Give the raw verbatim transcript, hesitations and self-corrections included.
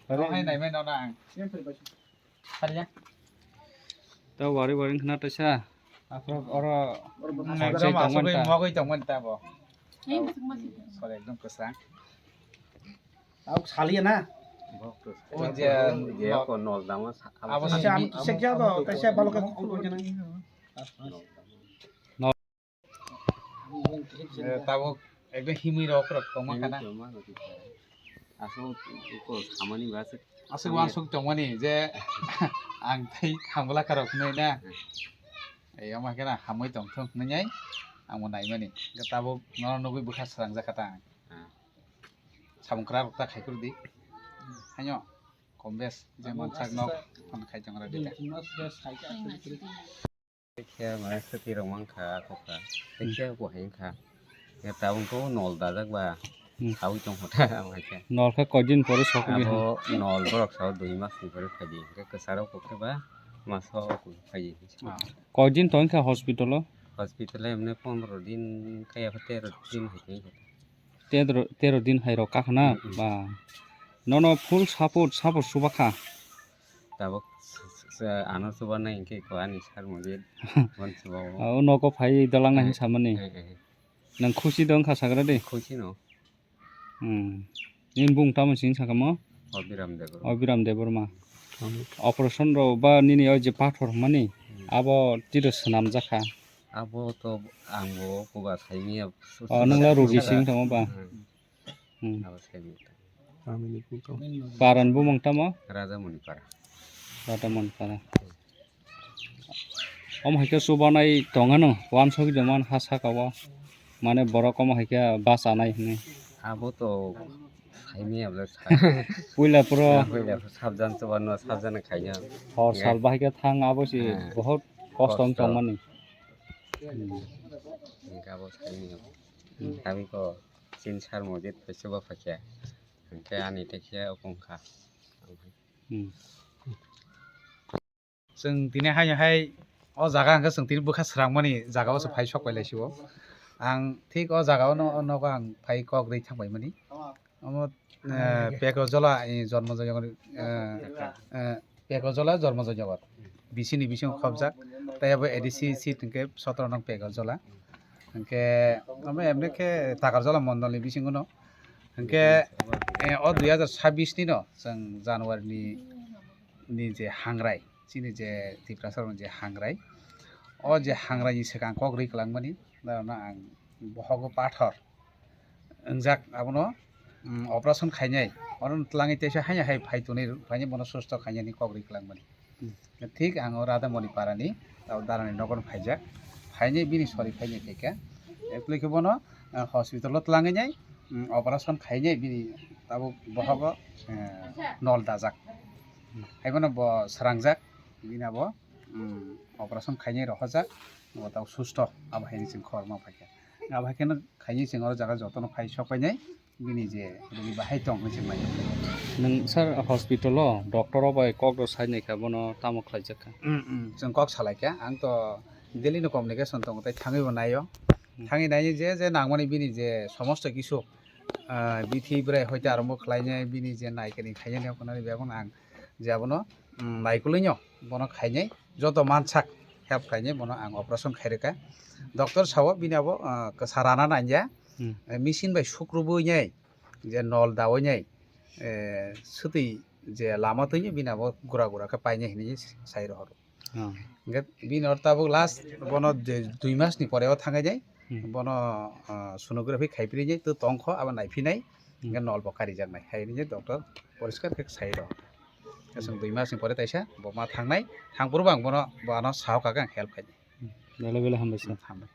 Oro hai naimai nono ang. Sariya. Ta wari wari khna taisa. Aphro oro Oro khorchai asugwi tongmani ta. Mogwi tongmani ta bo. Sore ekdom kwsang. Abo saliya na. O je, je ko nol dama sa-, abo abo Acha, simi- ami kisa kya to, taisa balo ka khulbo jana. Eh, tabuk ekdom himwi rok rok tongma khana. Aswk ko samani ba aswk. Aswk wansuk tongmani je ang tei hamgwlaka rok hinwi na. Ei, omo hai kheno hamwi tongthok hinwi ang bo naimani. Hwnkhe tabuk nono nugwi bwkha srangjak kha ta ang. Samung kwrak rok ta khai kwrwdi. Haino kom bes je mansak nok phano khai tong rwdi ta. Khe mane swtwi rok mankha kokha. Khe bo hai wngkha. Khe tabuk khe nol dajak ba. Hmm. Sawi tongkha ta ang hai khe. Nol khe koidin pore sokwi. Abo nol borok sao dui mas ni pore phaidi. Khe kwcharo kokhe ba maso phaidi. Ah. Koidin tongkha hospital o? Hospital o emne pondro din kaya tero din hai tongkha. Tero, tero din hai rok kakha na? Hmm, hmm. Ba. Nono full support, support subakha. Tabuk s-, s-, s-, ano chubanai hwnkhe ko ani sar mujit bon chubago. O nogo phai dalangna Eh, hin samani. Eh, eh. Nang khusi dong kha sagra de. Khusi no. Hmm. Nini bung tamo sini sakamo? Obiram Debbarma. Obiram Debbarma. Operation ro ba nini o je pathor mani Hmm. abo tiro swnam jakha. Abo to ang bo kuba saimia. O nungla rugi sing tamo ba. Hmm. Hmm. Abo saimia. Paran bumung tamo? Raja Moni Para. Raja Moni Para. Omo hai khe chubanai tongano, wansok jemon ha saka o, mane borok omo hai khe bachanai hinwi. Abo to saimia bwle sa. Puila puro Puila puro sabjan chubanno, sabjan khaina. Hor sal bahai khe thang abo si Eh. Bohot kosto wng Kosto. Tongmani. Hingke abo saimia. Hmm. Kami ko chin sar mojit phaisa ba phaikha. Hingke ani tekhe okong kha. Hmm. Chwng tini haino hai o jaga hwnkhe chwng tini bwkha srangmani jaga o se phai sok pai lai sio. Ang thik o jaga o no, nogo ang phai kok rwi thang pai mani. Omo, eh, Pekrojola, eh, Jormo Joynagar, eh, eh, Pekrojola Jormo Joynagar. Bisini bisingo khobjak. Tei abo A D C seat hwnkhe sotro nong Pekrojola. Hwnkhe omo emne khe Takarjola mondolni bisingo no. Hwnkhe, eh, o dui hajar sabbish ni no chwng January ni ni je hangrai, chini je Tiprasa rokni je hangrai, o je hangrai ni swkang kok rwi kwlangmani, norokno ang bohogo pathor wngjak, abono, mm, operation khainai, oro twlangwi teisa haino hai phai tonwi rw, phainai bono susto khainani kok rwi kwlangmani. Hmm. Thik ang o Radhamoni parani, tabo darani nogono phaijak, phainai bini sori phainai khaikha, ekle khe bono, ah, hospital o twlangwi nai, mm, operation khainai bini tabuk bohogo, eh, nol dajak. Haibono bo srangjak, bini abo, mm, operation khainai rohorjak, bo tau susto, abo haino chwng khorokma phaikha. Abo hai kheno khainai chwng oro jaga jotono phai sok painai, bini je rogi bahai tong hinwi chwng nai. Nwng sir hospital o doctor o bai kok rw sai naikha, bono tamo khlaijak kha? Mm, mm, chwng kok salaikha, ang to daily no communication tongo, tei thangwi bo naio. Hmm. Thangwi naio je, je nangmani bini je somosto kisu, ah, bithi bwrai hoite arombo khlainai, bini je naikani khainani, hwnkhwnani bebak ang je abono, mm, naikolwino bono khainai, joto mansak help khainai bono ang operation khairwkha. Doctor sao bini abo, ah, kwsa rana nanya, Hmm. eh, machine bai sukrubui nai, je nol daui nai, eh, swtwi je lama twi bini abo gura gura khe painai hinwi sai rohoro. Oh. Hingke bini oro tabuk last bono je dui mas ni pore o thangai nai, Hmm. bono, ah, sonography khai phiri nai, to tongkho abo nai phinai, Hmm. hingke nol bo kari jak nai, hai hinwi doctor poriskar khe sai rw. Aswk dui mas ni pore taisa bo ma thangnai, thang phuru bo ang bono, bo ano sao kha khe ang help khai nai. Hmm. Belai belai hambai sir. Hmm, hambai.